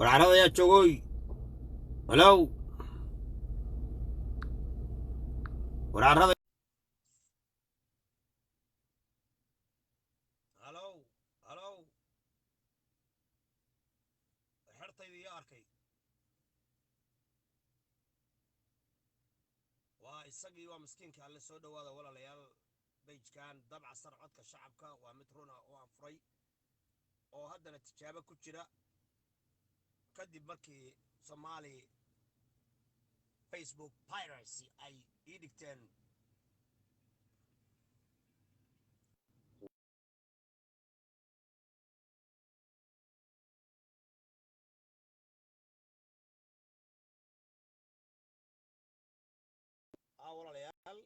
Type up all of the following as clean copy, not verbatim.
War carrada ayaa joogoy? Halow, war carrada. Halow, halow, xertayda iyo arkay. Waa isagii, waa miskiinka Alle. Soo dhowaada, walaalayaal. Page-kan Dabcasar Codka Shacabka waa mid runa oo aan furay oo haddana tijaabo ku jira, kadib markii Somali Facebook piracy ay ii dhigteen. Walaalayaal,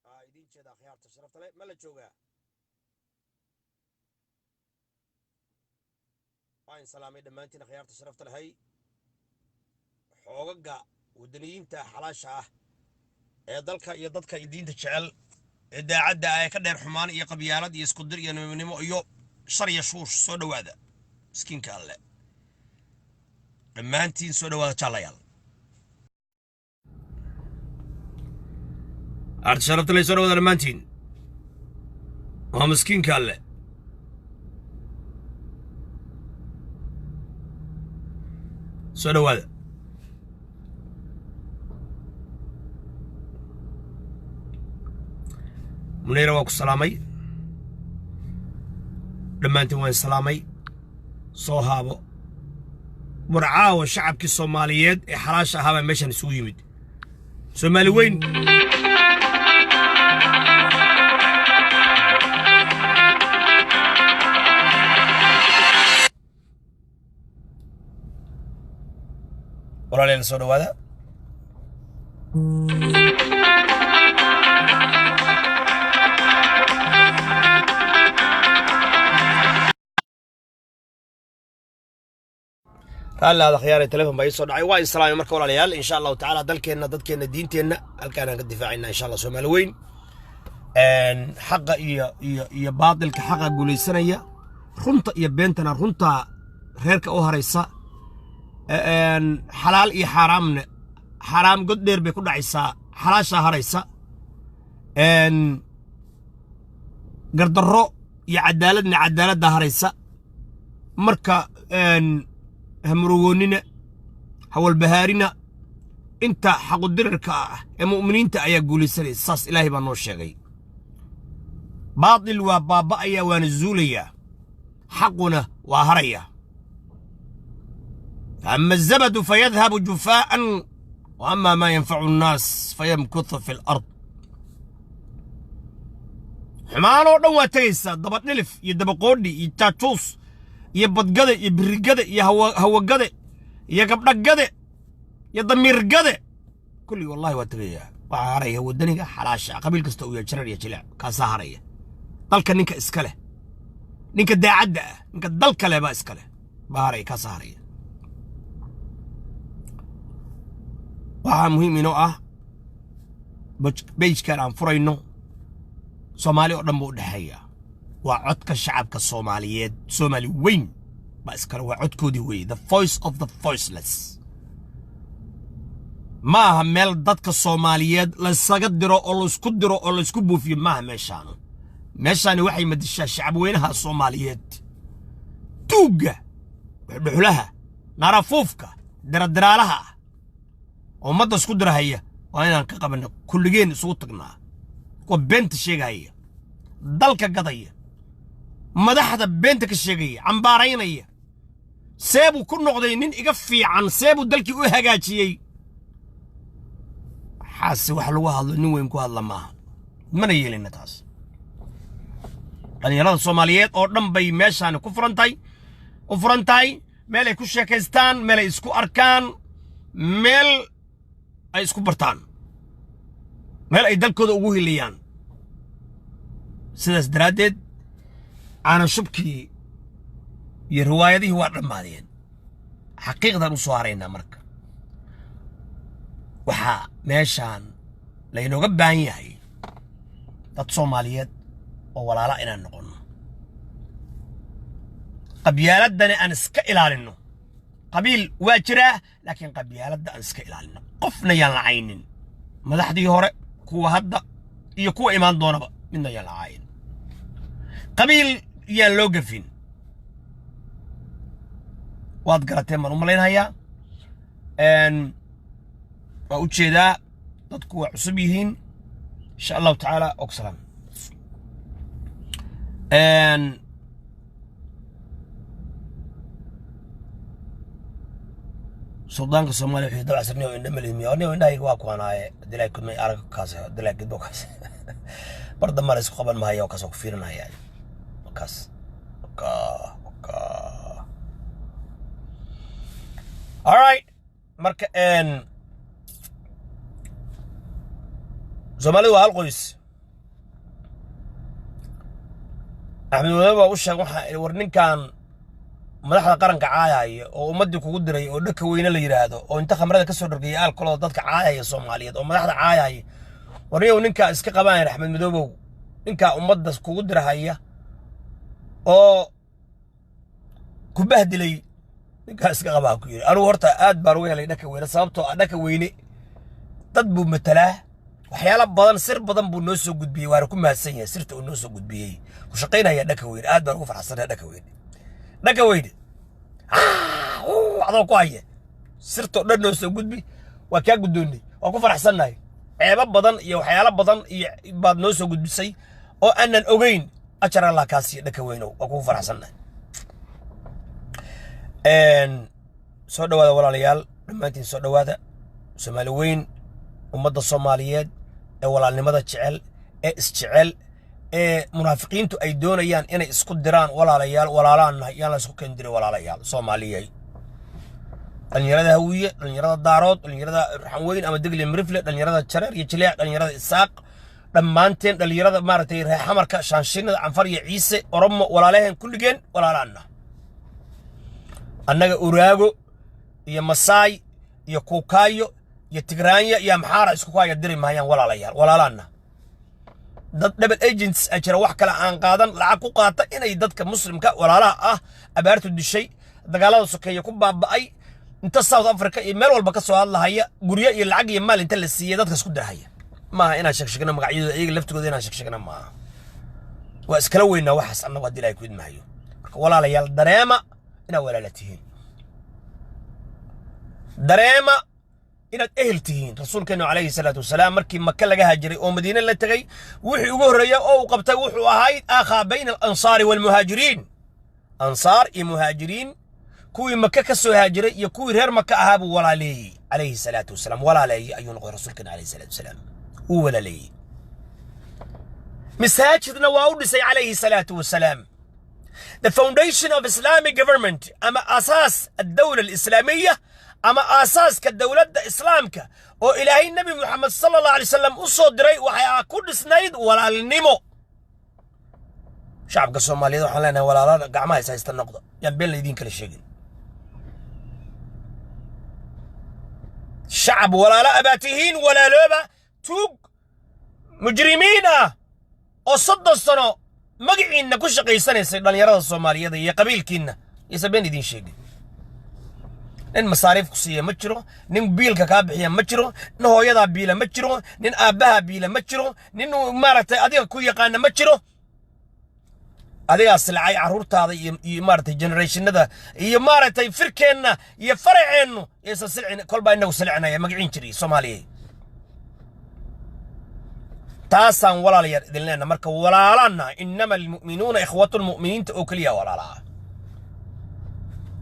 aa idiin jeeda. Akhyaarta sharafta leh, ma la joogaa? Waan salaamay dhammaantiin, akhyaarta sharafta lehay, xoogaga wadaniyiinta xalaasha ah ee dalka iyo dadka iyo diinta jecel, ee daacadda ah, ee ka dheer xumaan iyo qabyaalad iyo isku dir iyo nimonimo iyo shar iyo shuush. Soo dhowaada, miskiinka Alle. Dhammaantiin soo dhowaada, jaalayaal. Arta sharafta leh, soo dhowaada dhammaantiin. Waa miskiinka Alle. Soo dhowaada. Muneyra, waa ku salaamay. Dhammaantiin waan salaamay. Soo haabo. War caawa shacabkii Soomaaliyeed ee xalaasha ahaabaa meeshaan isugu yimid, Soomaali weyn. Walaalayaal, soo dhowaada. Raalli aada, khiyaare, telefon baa ii soo dhacay. Waa islaamay. Marka walaalayaal, insha Allahu tacaala, dalkeenna, dadkeenna, diinteenna halkaanaan ka difaacayna, insha Allah. Soomaali weyn, xaqa iyo baatilka, xaqa guulaysanaya. Runta iyo beentana, runta reerka u haraysa. Xalaal iyo xaaraamna, xaaraam god dheer bay ku dhacaysaa, xalaashaa haraysa. Gardarro iyo cadaaladna, cadaaladda haraysa. Marka ha murugoonnina, ha walbahaarina. Inta xaqudirirka ah ee mu'miniinta ayaa guulaysanaysa. Saas Ilaahay baa noo sheegay. Baatil waa baaba'aya, waana zuulayaa, xaquna waa haraya. فأما الزبد فيذهب جفاء وأما ما ينفع الناس فيمكث في الأرض. Xumaan oo dhan waa tegaysaa. Dabadhilif iyo dabaqoodhi iyo jaajuus iyo badgade iyo birigade iyo hawagade iyo gabdhagade iyo damiirgade, kulli wallahi waa tegayaa. Waxaa haraya wadaniga xalaasha, qabiil kasta uu yahay, jarar iyo jilaac, kaasaa haraya. Dalka ninka iska leh, ninka daacadda ah, ninka dalka leh baa iska leh, baa haraya, kaasaa haraya. Waxaa muhiim inoo ah, page-kan aan furayno Soomaali oo dhan buu u dhexeeya. Waa codka shacabka Soomaaliyeed. Soomaali weyn baa iskale, waa codkoodii weeye, the voice of the voiceless. Ma aha meel dadka Soomaaliyeed laysaga diro oo laysku diro oo laysku buufiyo. Maaha meeshaanu. Meeshaani waxay madishaa shacabweynaha Soomaaliyeed. Tuugga, dhuxulaha, naarafuufka, diradiraalaha ah oo ummadda isku dirahaya waa inaan ka qabanno, kulligeen isugu tagnaa. Kuwa beenta sheegahaya, dalka gadaya, madaxda beenta ka sheegaya, cambaaraynaya, seebuu ku noqday nin iga fiican, seebuu dalkii u hagaajiyey? Waxaase wax lagu hadlo nin weyn ku hadla maaha, mana yeelina taas. Dhallinyarada Soomaaliyeed oo dhan bay meeshaani ku furan tahay, u furan tahay, meel ay ku sheekaystaan, meel ay isku arkaan, meel ay isku bartaan, meel ay dalkooda ugu hiliyaan. Sidaas daraaddeed, caanashubkii iyo riwaayadihii waa dhammaadeen. Xaqiiqdan u soo haraynaa. Marka waxaa meeshaan laynooga baahan yahay dad Soomaaliyeed oo walaala inaan noqonno, qabyaaladdana aan iska ilaalinno. Qabiil waa jiraa, laakiin qabyaaladda aan iska ilaalino. Qofna yaan la caynin, madaxdii hore, kuwa hadda iyo kuwa imaan doonaba, midna yaan la caayin, qabiil yaan loo gafin. Waad garateen baan u malaynhayaa. Waa u jeedaa dadku waa cusub yihiin, insha Allahu tacaala. Ogsalam. Suldaanka Soomaaliya wuxuu dabacsan oo indha malimiyo anigo indhahayga waa kuwanaaye dilaa kudmay arag kaas dilaa gidbo kaas bar dambe la isku qaban maayo, kaas oo ku fiirinaya kaas ka ka. All right, marka Soomaalidu waa hal qoys. Axmed Madoobe baa u sheeg, waxaa war ninkan madaxda qaranka caayaya oo ummaddii kugu diray oo dhaka weyne la yidhaahdo oo inta khamrada ka soo dhargaya alkolooda dadka caayaya Soomaaliyeed oo madaxda caayaya, warniyow ninkaa iska qabanaya. Axmed Madoobow, ninkaa ummadda kugu dirahaya oo ku bahdilay, ninkaa iska qabaa ku yidhi. Anigu horta aad baan uga helay dhaka weyne, sababtoo ah dhaka weyne dad buu matalaa, waxyaalo badan, sir badan buu noo soo gudbiyey, waana ku mahadsan yahay sirta uu noo soo gudbiyey. Ku shaqaynaya dhaka weyne, aad baan ugu farxsanahay dhaka weyne. Dhaka weyne adoo ku haya sirtoo dhan noo soo gudbi, waa kaa guddoonnay, waa ku faraxsannahay. Ceebo badan iyo waxyaalo badan iyo baad noo soo gudbisay oo aanan ogeyn. Ajar Allah kaa siiya, dhaka weynow, waa kugu faraxsannahay. Soo dhowaada walaalayaal, dhammaantiin soo dhowaada. Soomaali weyn, ummadda Soomaaliyeed ee walaalnimada jecel ee isjecel ee munaafiqiintu ay doonayaan inay isku diraan, walaalayaal, walaalaan nahay, yaan la isku keen diray walaalayaal Soomaaliyey. Dhallinyarada Hawiye, dhallinyarada Daarood, dhallinyarada Raxanweyn ama Degli Mirifle, dhallinyarada Jareer iyo Jileec, dhallinyarada Isaaq, dhammaanteen dhallinyarada maaragtay reer Xamarka, Shaanshinada, Canfar iyo Ciise, Oromo, walaalaheen kulligeen walaalaanna. Annaga Uraago iyo Masaay iyo Kuukaayo iyo Tigraanya iyo Amxaara isku kaaya diri maayaan walaalayaal, walaalaanna. Dad double agents a jira, wax kale aan qaadan, lacag ku qaata inay dadka Muslimka walaalaha ah abaartu dishay, dagaalada sokeeye ku baaba'ay, inta South Africa iyo meel walba ka soo hadlahaya, guryo iyo lacag iyo maal inta la siiyey dadka isku dirhaya. Maaha inaan sheegshegno magacyadooda, iyaga laftigooda inaan sheegshegno maaha, waa iskala weynaa waxaas annagu haddii Ilahay ku idmahayo. Marka walaalayaal, dareema inaad walaala tihiin, dareema inaad ehel tihiin. Rasuulkeenu calayhi salaatu wasalaam markii Maka laga haajiray oo Madiine la tegey, wixii ugu horreeya oo uu qabtay wuxuu ahayd aakhaa bayna alansaari waalmuhaajiriin. Ansaar iyo muhaajiriin, kuwii Maka ka soo haajiray iyo kuwii reer Maka ahaa buu walaaleeyey calayhi salaatu wasalaam. Walaaleeyey ayuu noqday rasuulkeena calayhi salaatu wasalaam, wuu walaaleeyey. Masaajidna waa u dhisay calayhi salaatu wasalaam. The foundation of Islamic government ama asaas الدولة الإسلامية ama aasaaska dowladda Islaamka oo Ilaahay Nebi Moxamed sala Allahu alay wasalam u soo diray waxay ku dhisnayd walaalnimo. Shacabka Soomaaliyeed waxaan leenahay, walaalada gacmaha is haysta noqda, yaan been laydiin kala sheegin. Shacab walaalo abaa tihiin, walaalooba. Tuug mujrimiin ah oo 30 sano magaciinna ku shaqaysanaysay dhallinyarada Soomaaliyeed iyo qabiilkiinna yaysan been idiin sheegin. Nin masaariif ku siiya ma jiro, nin biilka kaa bixiya ma jiro, nin hooyadaa biila ma jiro, nin aabbahaa biila ma jiro, nin maaragtay adiga ku yaqaana ma jiro. Adigaa silcay carruurtaada iyo maaragtay generationada iyo maaragtay firkeenna iyo faraceennu yaysan silcin, kolbaa inagu silcinaya magaciin jiray Soomaaliya. Taasaan walaalayaal idin leenna. Marka walaalaanna, innama almu'minuuna ikhwatun, mu'miniinta oo keliya walaalaha.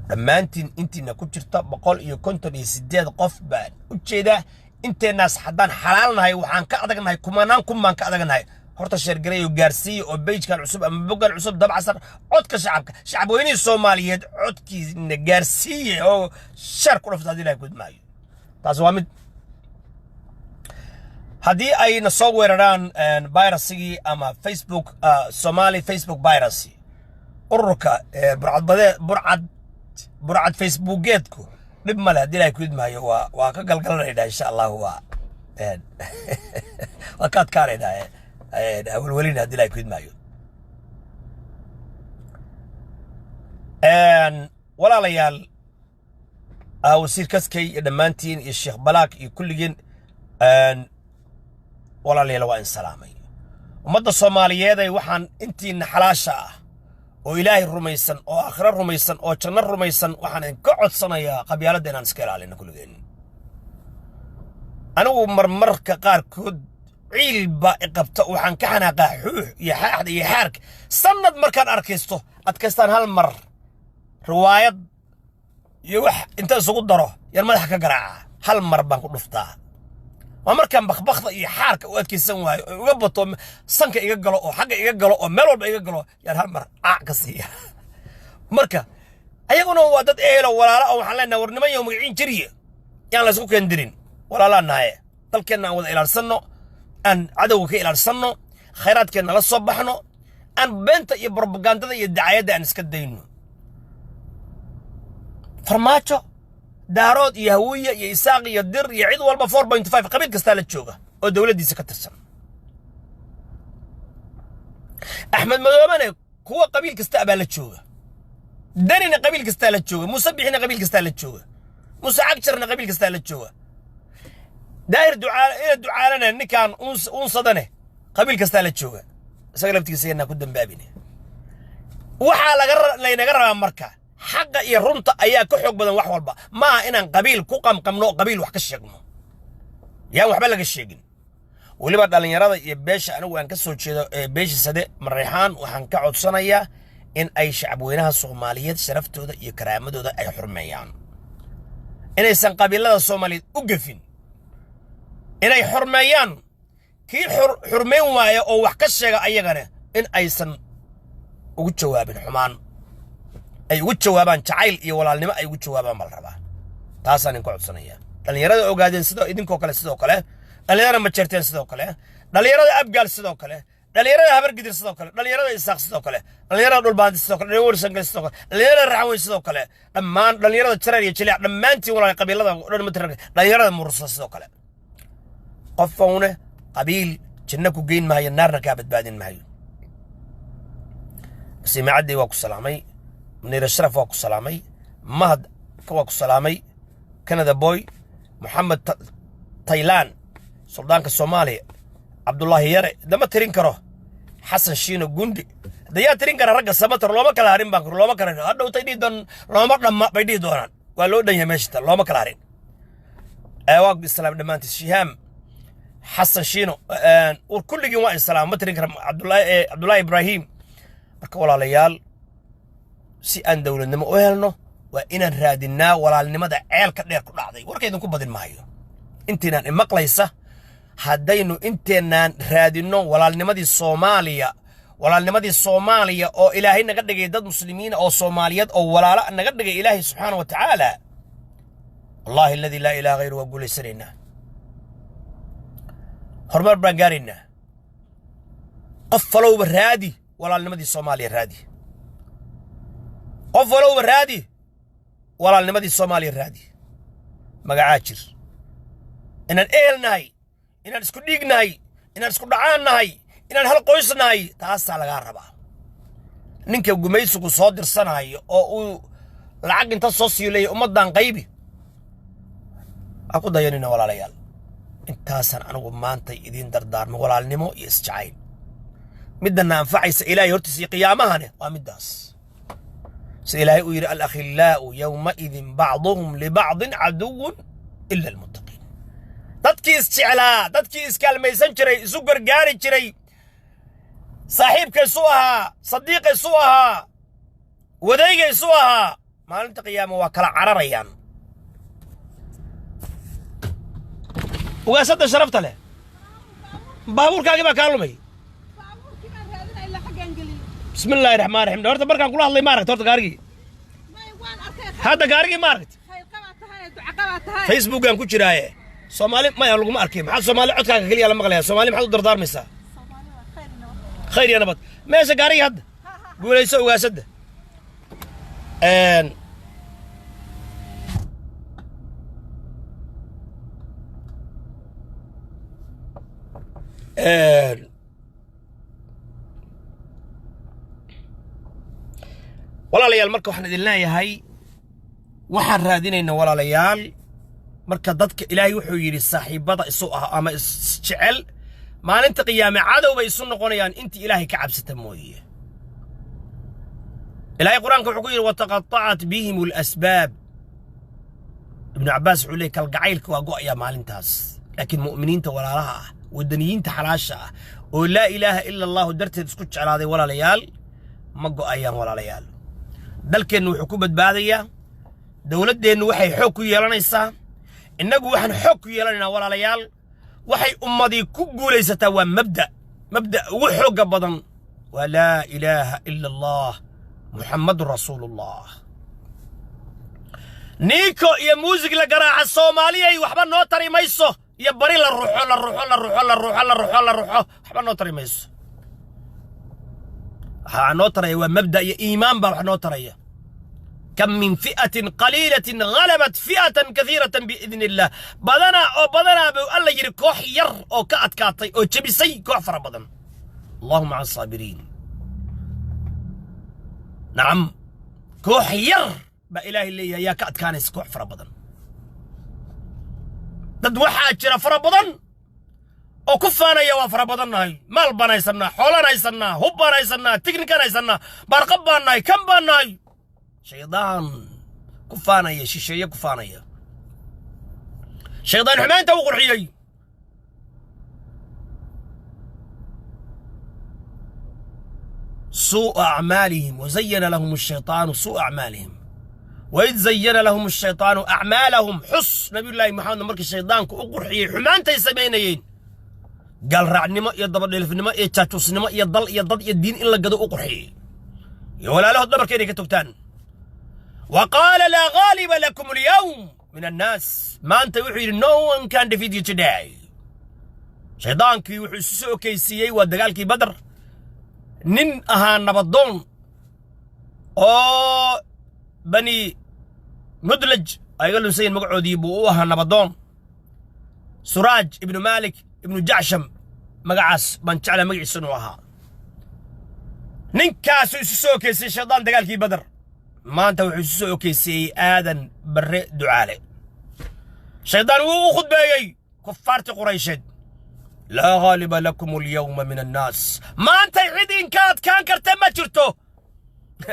Dhammaantiin intiina ku jirta, 158 qof baan u jeedaa. Inteennaas haddaan xalaalnahay, waxaan ka adagnahay kumanaan kun baan ka adagnahay. Horta share garay oo gaarsiiya oo page-kan cusub ama boggan cusub, Dabcasar codka shacabka, shacabweynihii Soomaaliyeed, codkiina gaarsiiya oo share ku dhafta haddii Ilahay kudmaayo. Taasi waa mid. Haddii ayna soo weeraraan piracy-gii ama Facebook, Somali Facebook piracy, ururka burcadbadee, burcad Facebookeedku, dhib male haddii Ilahay ku idmaayo, waa ka galgalanaynaa insha Allahu, waa ka adkaanaynaa, hawalwelina haddii Ilahay ku idmaayo. Walaalayaal, Wasiir Kaskey iyo dhammaantiin iyo Sheekh Balaak iyo kulligeen, walaalayaal, waa in salaamay. Ummadda Soomaaliyeeday, waxaan intiina xalaasha ah oo Ilaahay rumaysan oo aakhiro rumaysan oo janno rumaysan, waxaan idinka codsanayaa qabyaaladda inaan iska ilaalino kulligeen. Anigu marmarka qaarkood ciil baa i qabta, waxaan ka xanaaqaa xuux iyo xaaxda iyo xaarka. Sanad markaan arkaysto adkaystaan, hal mar riwaayad iyo wax inta isugu daro yar madaxa ka garaaca, hal mar baan ku dhuftaa. Waa markaan bakbakda iyo xaarka u adkaysan waayo oo iga bato, sanka iga galo oo xagga iga galo oo meel walba iga galo, yaan hal mar caac ka siiya. Marka ayaguna waa dad eelo walaala oo waxaan leenahay, war niman yow, magaciin jiriye yaan la isku keendirin, walaalaa nahaye. Dalkeenna aan wada ilaalsanno, aan cadowga ka ilaalsanno, khayraadkeenna la soo baxno, aan beenta iyo brobagandada iyo dacayadda aan iska dayno. Farmaajo Daarood iyo Hawiye iyo Isaaq iyo Dir iyo cid walba 4.5 qabiil kastaa la jooga oo dowladdiisa ka tirsan. Axmed Madoobane kuwa qabiil kasta baa la jooga, Danina qabiil kastaa la jooga, Muuse Bixina qabiil kastaa la jooga, Muuse Cagjarna qabiil kastaa la jooga, Daahir Ducaale ina Ducaalana ninkaan uunsadane qabiil kastaa la jooga. Isaga laftigiisa yanaa ku dambaabine. Waxaa laga laynaga rabaa marka xaqa iyo runta ayaa ka xoog badan wax walba. Maaha inaan qabiil ku qamqamno oo qabiil wax ka sheegno. Yaan waxba laga sheegin. Weliba dhallinyarada iyo beesha anigu aan ka soo jeedo ee beesha Sade Mareexaan, waxaan ka codsanayaa in ay shacabweynaha Soomaaliyeed sharaftooda iyo karaamadooda ay xurmeeyaan, inaysan qabiilada Soomaaliyeed u gefin, inay xurmeeyaan. Kii xurmayn waaya oo wax ka sheega ayagana in aysan ugu jawaabin xumaan, ay ugu jawaabaan jacayl iyo walaalnimo ay ugu jawaabaan baa la rabaa. Taasaan idinka codsanaya. Dhallinyarada Ogaadeen sidoo idinkoo kale, sidoo kale dhallinyarada Majeerteen, sidoo kale dhallinyarada Abgaal, sidoo kale dhallinyarada Habargidir, sidoo kale dhallinyarada Isaaq, sidoo kale dhallinyarada Dhulbaanti, sidoo kale dhallinyarada Warsangel, sidoo kale dhallinyarada Raxanweyn, sidoo kale dhammaan dhallinyarada Jareer iyo Jiliac, dhammaantiin walaal, qabiilada oo dhan matara, dhallinyarada Mursa sidoo kale. Qofowne qabiil janno ku geyn maayo, naarna kaa badbaadin maayo. Simacaddii waa ku salaamay, Muniir Ashraf waa ku salaamay, Mahad waa ku salaamay, Canada Boy, Moxamed Taylaan, suldaanka Soomaaliya, Cabdullaahi Yare, dama tirin karo, Xasan Shiino Gundi, hadda yaa tirin kara? Ragga Samatar looma kala harin baan, looma kala harin. Hadhowtay dhihi doon looma dhamma bay dhihi doonaan. Waa loo dhan yahay meesha tan, looma kala harin. Waa islaam dhammaantiis. Shihaam Xasan Shiino, war kulligiin waa islaam, ma tirin kara. Cabdullaahi Ibraahim. Marka walaalayaal, si aan dowladnimo u helno waa inaan raadinnaa walaalnimada ceelka dheer ku dhacday. Warka idinku badin maayo. Intaynaan imaqlaysa, haddaynu inteennaan raadinno walaalnimadii Soomaaliya, walaalnimadii Soomaaliya oo Ilaahay naga dhigay dad muslimiina oo Soomaaliyeed oo walaalo naga dhigay Ilaahay subxaana wa tacaala, wallahi alladii laa ilaaha hayru, waa guulaysanaynaa, horumar baan gaaraynaa. Qof falowba raadi walaalnimadii Soomaaliya, raadi. Qof walowba raadi walaalnimadii Soomaaliya, raadi. Magacaa jir inaan ehel nahay, inaan isku dhiig nahay, inaan isku dhacaan nahay, inaan hal qoys nahay, taasaa lagaa rabaa. Ninka gumaysigu soo dirsanayo oo uu lacag inta soo siiyo leeyahy ummaddan qaybi, ha ku dayanina. Walaalayaal, intaasaan anigu maanta idiin dardaarmo, walaalnimo iyo isjacayl. Middanna anfacaysa Ilaahay hortiisa iyo qiyaamahane waa middaas. Sida Ilaahay uu yidhi: "Alakhillaa'u yowmaidin bacduhum libacdin caduwun ila almuttaqiin." Dadkii isjeclaa, dadkii iskaalmaysan jiray, isu gargaari jiray, saaxiibka isu ahaa, sadiiqa isu ahaa, wadayga isu ahaa, maalinta qiyaama waa kala cararayaan. Ugaasadda sharafta leh, baabuurkaagii baa kaa lumay. Baabuurkii baan raadinaa ilaa xaggaan geliyey. Bismi illaahi raxmaan raxiim. Horta markaan kula hadlay ma aragta horta gaarigii? May, waan arkay. Hadda gaarigii ma aragta? Khayr qabaa tahay, duca qabaa tahay. Facebookan ku jiraaye, Soomaali maya laguma arkay. Maxaa Soomaali codkaaga keliya la maqlayaa? Soomaali maxaad u dardaarmaysaa? Soomaali waa khayr iyo nabad. Khayr iyo nabad. Meesha gaarigii hadda. Ha ha. Guulayso ugaasadda. Walaalayaal, marka waxaan idin leeyahay Waxaan raadinaynaa, walaalayaal, marka dadka Ilaahay wuxuu yidhi saaxiibbada isu ah ama isjecel maalinta qiyaame cadow bay isu noqonayaan intii Ilaahay ka cabsata mooye. Ilaahay Qur-aanka wuxuu ku yidhi: وتقطعت بهم الأسباب. Ibnu Cabbaas wuxuu leeyay kalgacaylka waa go'ayaa maalintaas, laakiin mu'miniinta walaalaha ah, waddaniyiinta xalaasha ah oo لا إله إلا الله darteed isku jeclaaday, walaalayaal, ma go'ayaan. Walaalayaal, dalkeennu wuxuu ku badbaadayaa, dowladdeennu waxay xoog ku yeelanaysaa, innagu waxaan xoog ku yeelanaynaa, walaalayaal, waxay ummadii ku guulaysataa waa mabda'. Mabda' ugu xoogga badan waa لا إله إلا الله محمد رسول الله. Niiko iyo muusig la garaaca Soomaaliyay waxba noo tari mayso, iyo bari la ruxo, la ruxo, la ruxo, la ruxo, la ruxo, la ruxo, waxba noo tari mayso. Waxaa noo taraya waa mabda' iyo iimaan baa wax noo taraya. كم من فئة قليلة غلبت فئة كثيرة بإذن الله. Badanaa oo badanaa buu Alla yidhi koox yar oo ka adkaatay oo jebisay koox fara badan. الله مع الصابرين. Nacam, koox yar baa Ilaahay leeyahay yaa ka adkaanaysa koox fara badan. Dad waxaa jira fara badan oo ku faanaya waa fara badannahay, maal baan haysannaa, xoolaan haysannaa, hub baan haysannaa, tiknikaan haysannaa, baarqab baan nahay, kan baan nahay. Shaydaan ku faanaya, shisheeye ku faanaya, shaydaan xumaanta u qurxiyey. سوء أعمالهم وزين لهم الشيطان سوء أعمالهم. وإذ زين لهم الشيطان أعمالهم. Xus, Nabiyullaahi Maxamed, markii shaydaanku u qurxiyey xumaantay samaynayeen, gaalraacnimo iyo dabadheelifnimo iyo jaajuusnimo iyo dal iyo dad iyo diin in la gado u qurxiyey, iyo walaalahood dhabarka inay ka togtaan. وقال لا غالب لكم اليوم من الناس. Maanta wuxuu yidhi: "No one can defeat you today." Shaydaankii wuxuu isu soo okeysiiyey waa dagaalkii Badar. Nin ahaa nabadoon oo Bani Mudlaj ay ga lunsayin magacoodii buu u ahaa nabadoon, Suraaj Ibnu Maalik Ibnu Jacsham, magacaas baan jeclaa magaciisa inuu ahaa. Ninkaasuu isu soo okeysiyey shaydaan dagaalkii Badar. Maanta wuxuu isu soo okeysiiyey Aadan Barre Ducaale. Shaydaan wuu u khudbeeyey kufaartii Quraysheed: لا غالب لكم اليوم من الناس. Maantay cid inka adkaan karta ma jirto.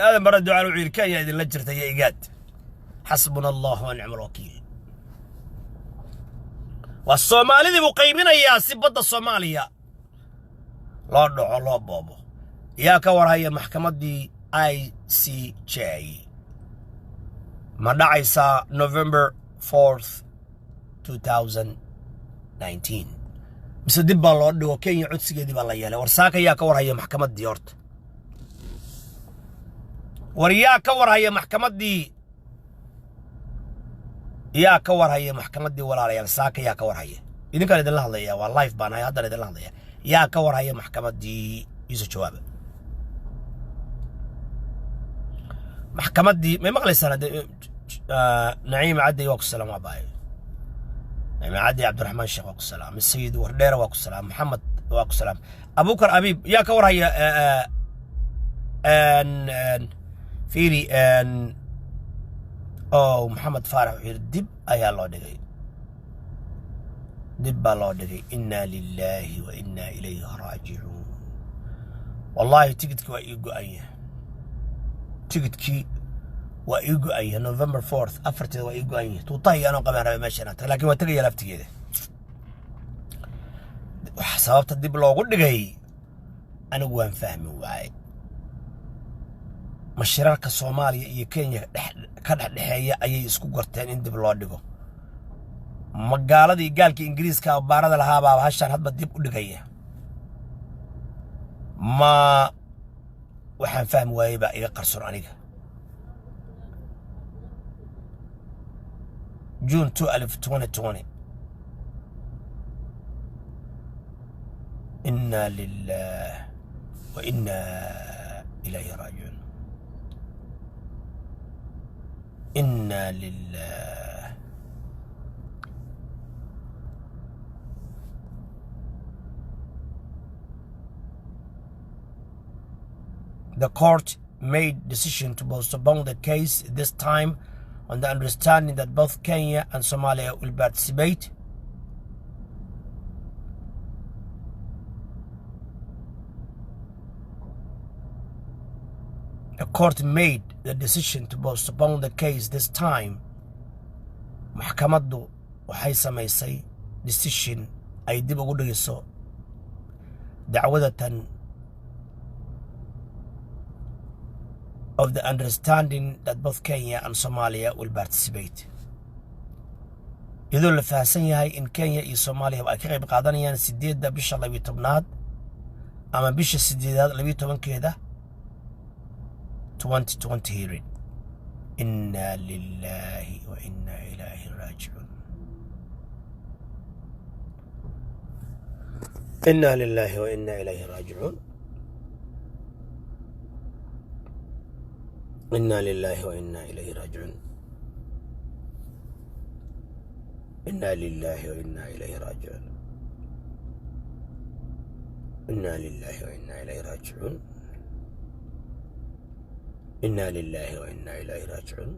Aadan Barre Ducaale wuxuu yidhi: Kenya idinla jirta iyo IGAD. حسبنا الله ونعم الوكيل. Waa Soomaalidii buu qaybinayaa si badda Soomaaliya loo dhaco, loo boobo. Yaa ka warhaya maxkamaddii ICJ? Ma dhacaysaa November 4th 2019, mise dib baa loo dhigo? Kenya codsigeedii baa la yeelay. War saaka yaa ka warhaya maxkamaddii horta? War yaa ka warhaya maxkamaddii? Yaa ka warhaya maxkamaddii, walaalayaal? Saaka yaa ka warhaya? Idinkaan idinla hadlaya, waa live baan ahay haddaan idinla hadlaya. Yaa ka warhaya maxkamaddii? Iisoo jawaaba. Maxkamaddii may maqlaysaan? Naciima Cadday waa ku salaam, waa baay Naciima Cadday. Cabdiraxmaan Sheekh waa ku salaam, Sayid Wardheere waa ku salaam, Maxamed waa ku salaam, Abukar Abiib. Yaa ka warhaya? Fiiri, oh, Maxamed Faarax wuxuu yidhi dib ayaa loo dhigay, dib baa loo dhigay. إنا لله وإنا إليه راجعون. Wallaahi tigidkii waa ii go'an yahay, tigidkii waa ii go'an yahay. November 4th, afarteeda waa ii go'an yahay. Tuutaha anoo qabaan rabay meesha inaan tago, laakiin waa tegaya laftigeeda. Waxa sababta dib loogu dhigay anigu waan fahmi waaye. Ma shirarka Soomaaliya iyo Kenya ka dhexdhexeeya ayay isku garteen in dib loo dhigo? Magaaladii gaalkii Ingiriiska baarada lahaabaa hashaan hadba dib u dhigaya? Ma waxaan fahmi waayey baa iga qarsoon aniga. June 12 2020. إنا لله وإنا إليه راجعون. إنا لله. The court made decision to postpone the case this time. On the understanding that both Kenya and Somalia will participate. The court made the decision to postpone the case this time. Maxkamaddu waxay samaysay decision ay dib ugu dhigayso dacwadatan, of the understanding that both Kenya and Somalia will participate, iyadoo la fahamsan yahay in Kenya iyo Soomaaliya ay ka qayb qaadanayaan 8-da bisha 12aad ama bisha 8aad 12-keeda 2020 hearing. Inna lillahi wa inna ilayhi raajicuun. Inna lillahi wa inna ilayhi raajicuun. Inna lillahi wa inna ilayhi raajicuun. Inna lillahi wa inna ilayhi raajicuun. Inna lillahi wa inna ilayhi raajicuun. Inna lillahi wa inna ilayhi raajicuun.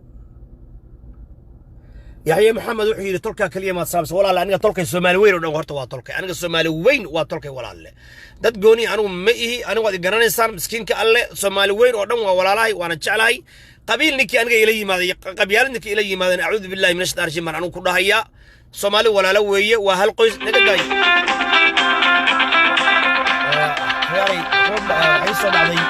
Yaxye Maxamed wuxuu yidhi, "Tolkaa keliya maad saamsa." Walaale, aniga tolkay Soomaali weyn oo dhan horta waa tolkay. Aniga Soomaali weyn waa tolkay, walaalle. Dad gooni anigu ma ihi. Anigu waad i garanaysaan, miskiinka alle. Soomaali weyn oo dhan waa walaalahay, waana jeclahay. Qabiil ninkii aniga ila yimaaday, qabyaalad ninkii ila yimaadeen, acuudu billahi min ashaytaan rajiim baan anigu ku dhahayaa. Soomaali walaalo weeye, waa hal qoys. Naga daay. Waxay soo dhacday.